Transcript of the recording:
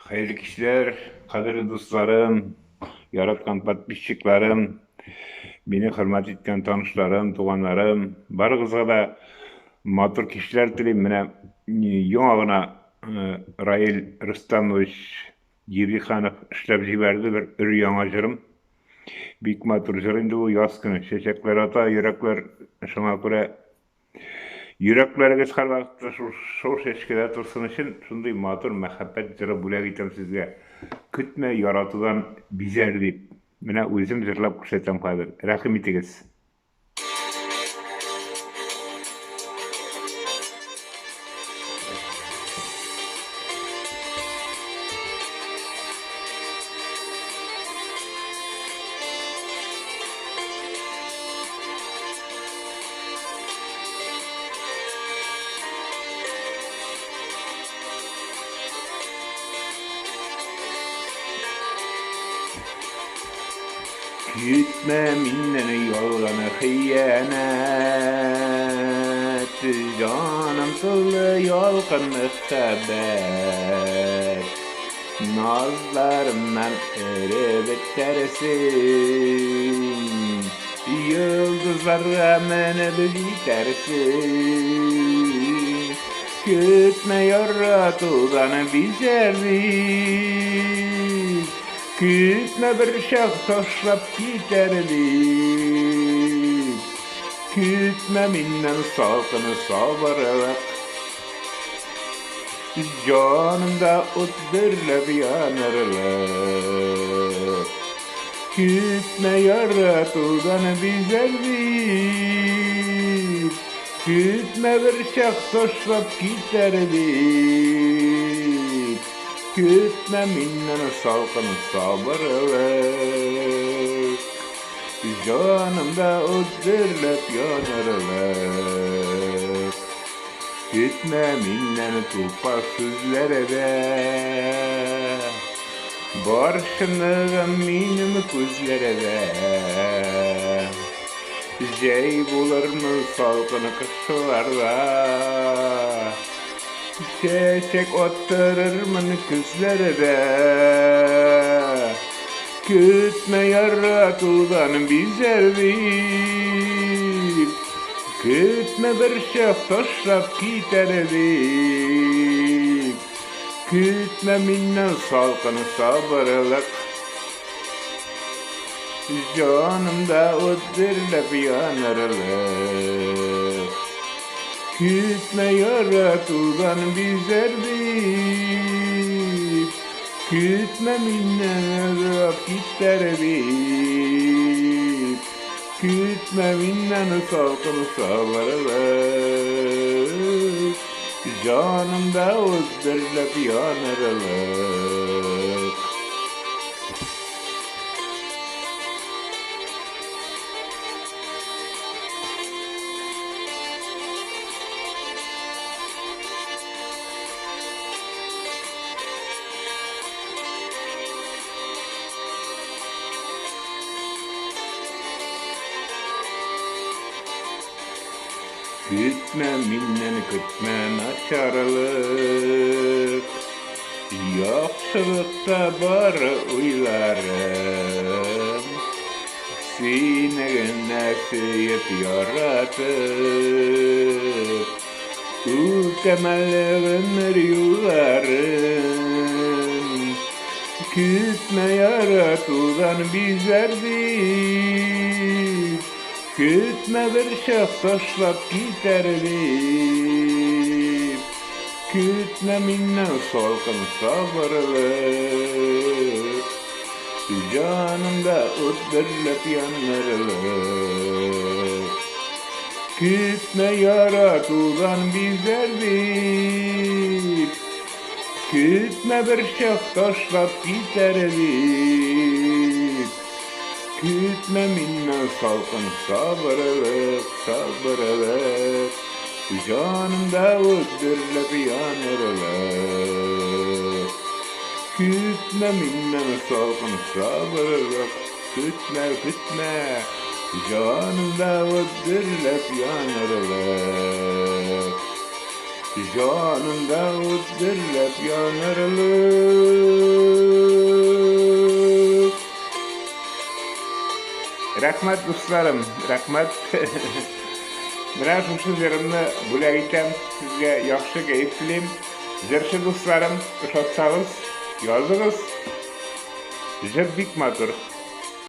Хәерле кичләр, кадерле дусларым, яраткан подписчикларым, мине хөрмәт иткән танышларым, туганнарым, барыгызга да матур кичләр телим. Менә яңа гына Раил Рөстәмович Ебиханов эшләп җибәрде бер өр-яңа җырым. Бик матур җыр инде бу, яз көне чәчәкләр ата, йөрәкләр шуңа күрә Йөрәкләрегез һәрвакытта шул чәчкәдә торсын өчен шундый матур мәхәббәт җыры бүләк итәм сезгә. Көтмә яратудан бизәр дип. Менә үзем җырлап күрсәтәм хәзер. Рәхим итегез. Көтмә миннән ялган хыянәт, Җаным тулы ялкын мәхәббәт. Назларымнан эреп бетәрсең, Йолдызларга менеп җитәрсең. Көтмә яратудан бизәр дип, Көтмә бер чак ташлап китәр дип. Көтмә миннән салкын сабырлык, Җанымда ут дөрләп янырлык. Көтмә яратудан бизәр дип, Көтмә бер чак ташлап китәр дип. Көтмә миннән салкын сабырлык, Җанымда ут дөрләп янырлык. Көтмә миннән тупас сүзләр дә, Бар чынлыгым минем күзләрдә. Җәй булырмы салкын кышларда, Чәчәк аттырырмын көзләрдә. Көтмә яратудан бизәр дип, Көтмә бер чак ташлап китәр дип. Көтмә миннән салкын сабырлык, Җанымда ут дөрләп янырлык. Көтмә яратудан бизәр дип, Көтмә миннән озак китәр дип. Көтмә миннән салкын сабырлык, Җанымда ут дөрләп янырлык. Көтмә миннән, көтмә начарлык, Яхшылыкта бар уйларым. Сине генә сөеп, яратып, Үтәм әле гомер юлларын. Көтмә яратудан бизәр дип, Көтмә бер чак ташлап китәр дип. Көтмә миннән салкын сабырлык, Җанымда ут дөрләп янырлык. Көтмә яратудан бизәр дип, Көтмә бер чак ташлап китәр дип. Көтмә миннән салкын сабырлык, сабырлык, Җанымда ут дөрләп янырлык. Көтмә миннән салкын сабырлык, Көтмә, көтмә, җанымда ут дөрләп янырлык. Җанында ут дөрләп янырлык. Рәхмәт, дусларым, рәхмәт. Менә шушы җырымны бүләк итәм сезгә, яхшы кәеф телим. Җырчы дусларым, ошатсагыз, языгыз. Җыр бик матур.